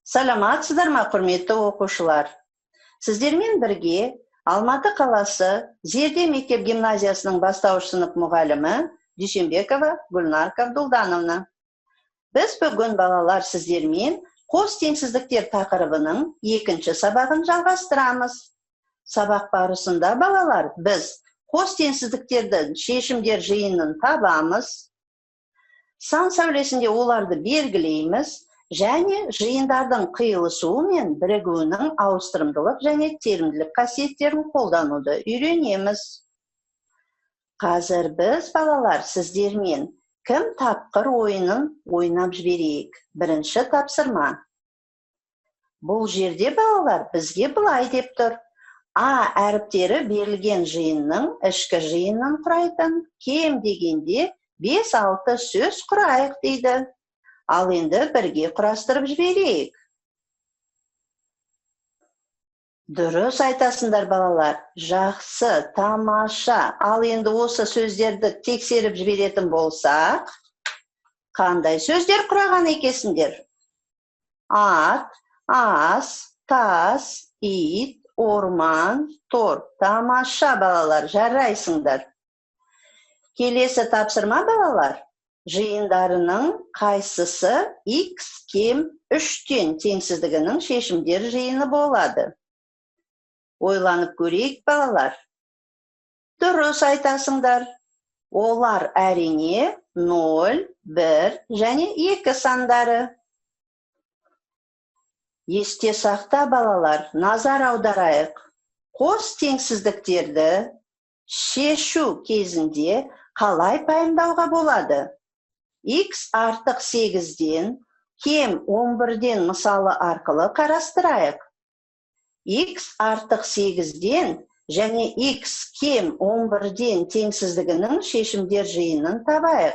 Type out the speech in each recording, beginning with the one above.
Саламатсыздар ма, құрметті оқушылар? Сіздермен бірге Алматы қаласы Зерде мектеп гимназиясының бастауыш сынып мұғалімі Дүйсенбекова Гүлнар Қабдулдановна. Біз бүгін, балалар, сіздермен қос теңсіздіктер тақырыбының екінші сабағын жалғастырамыз. Сабақ барысында, балалар, біз қос теңсіздіктердің шешімдер жиынын табамыз, сан сәулесінде оларды белгілейміз және жиындардың қиылысуы мен бірігуінің ауыстырымдылық және терімділік қасиеттерін қолдануды үйренеміз. Қазір біз, балалар, сіздермен кім тапқыр ойынын ойнап жіберейік. Бірінші тапсырма. Бұл жерде, балалар, бізге былай деп тұр. А әріптері берілген жиынның ішкі жиынын құрайтын кем дегенде 5-6 сөз құрайық дейді. Ал енді бірге құрастырып жіберейік. Дұрыс айтасыңдар, балалар. Жақсы, тамаша. Ал енді осы сөздерді тексеріп жіберетін болсақ, қандай сөздер құраған екенсіңдер? Ат, ас, тас, ит, орман, тор. Тамаша, балалар, жарайсыңдар. Келесі тапсырма, балалар. Жиындарының қайсысы x кем 3-тен теңсіздігінің шешімдер жиыны болады? Ойланып көрейік, балалар. Дұрыс айтасыңдар. Олар әрине 0, 1 және 2 сандары. Есте сақта, балалар, назар аударайық. Қос теңсіздіктерді шешу кезінде қалай пайымдауға болады? X артық 8-ден, кем 11-ден мысалы арқылы қарастырайық. X артық 8-ден және X кем 11-ден теңсіздігінің шешімдер жиынын табайық.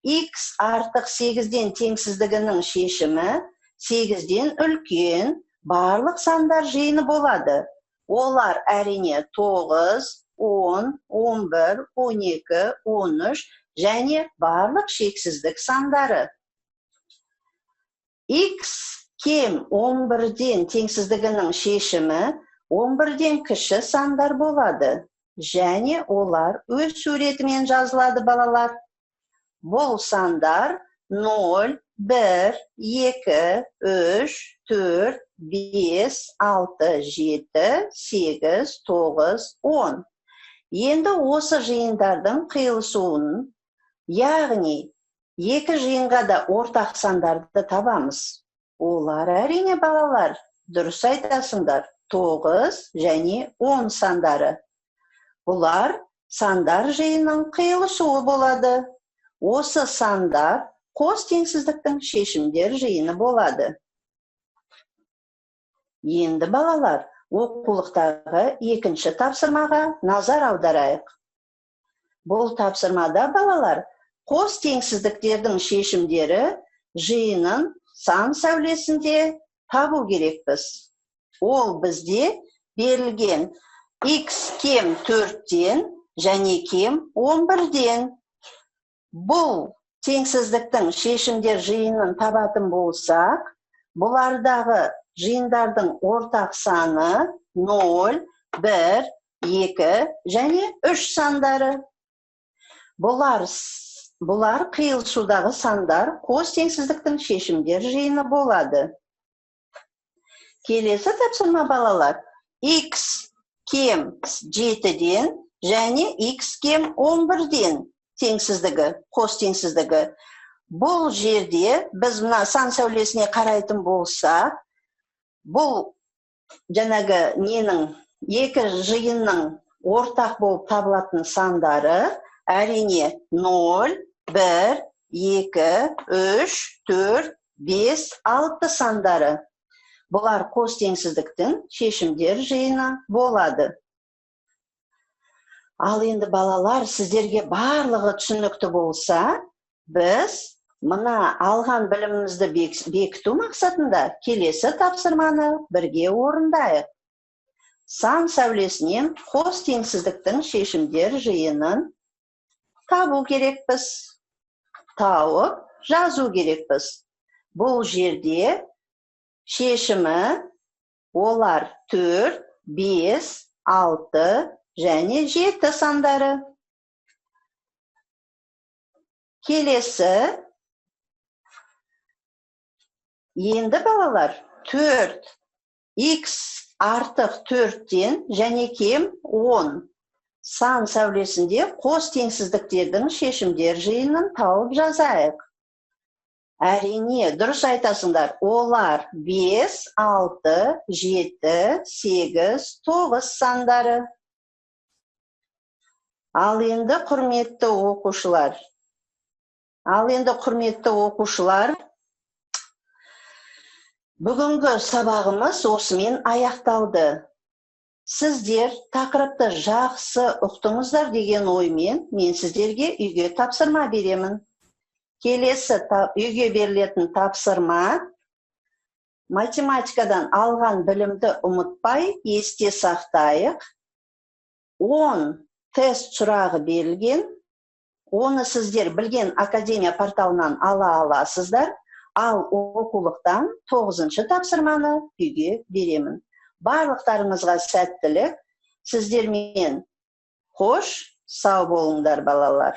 X артық 8-ден теңсіздігінің шешімі 8-ден үлкен барлық сандар жиыны болады. Олар әрине 9, 10, 11, 12, 13 және барлық шексіздік сандары. X кем 11-ден теңсіздігінің шешімі 11-ден кіші сандар болады. Және олар өз суретімен жазылады, балалар. Бұл сандар 0, 1, 2, 3, 4, 5, 6, 7, 8, 9, 10. Енді осы жиындардың қиылысуын, яғни екі жиынға да ортақ сандарды табамыз. Олар әрине, балалар, дұрыс айтасыңдар, 9 және 10 сандары. Бұлар сандар жиынының қиылысуы болады. Осы сандар қос теңсіздіктің шешімдер жиыны болады. Енді, балалар, оқулықтағы екінші тапсырмаға назар аударайық. Бұл тапсырмада, балалар, қос теңсіздіктердің шешімдері жиынын сан сәулесінде табу керекпіз. Ол бізде берілген x кем 4-тен және кем 11-ден. Бұл теңсіздіктің шешімдер жиынын табатын болсақ, бұлардағы жиындардың ортақ саны 0, 1, 2 және 3 сандары. Бұлар қиылысудағы сандар қос теңсіздіктің шешімдер жиыны болады. Келесі тапсырма, балалар, x кем 7-ден және x кем 11-ден теңсіздігі, қос теңсіздігі. Бұл жерде біз мына сан сәулесіне қарайтын болсақ, бұл жаңағы ненің екі жиынның ортақ болып табылатын сандары әрине 0, 1, 2, 3, 4, 5, 6 сандары. Бұлар қос теңсіздіктің шешімдер жиыны болады. Ал енді, балалар, сіздерге барлығы түсінікті болса, біз мына алған білімімізді бекіту мақсатында келесі тапсырманы бірге орындайық. Сан сәулесінен қос теңсіздіктің шешімдер жиынын табу керекпіз. Тауып, жазу керекпіз. Бұл жерде шешімі олар 4, 5, 6 және 7 сандары. Келесі. Енді балалар 4 х артық 4-тен және кем 10 сан сәулесінде қос теңсіздіктердің шешімдер жиынын тауып жазайық. Әрине, дұрыс айтасыңдар. Олар 5, 6, 7, 8, 9 сандары. Ал енді құрметті оқушылар, бүгінгі сабағымыз осымен аяқталды. Сіздер тақырыпты жақсы ұқтыңыздар деген оймен мен сіздерге үйге тапсырма беремін. Келесі үйге берілетін тапсырма: математикадан алған білімді ұмытпай есте сақтайық. 10 тест сұрағы берілген. Оны сіздер Білген Академия порталынан ала аласыздар. Ал оқулықтан 9-шы тапсырманы үйге беремін. Барлықтарыңызға сәттілік. Сіздермен қош, сау болыңдар, балалар.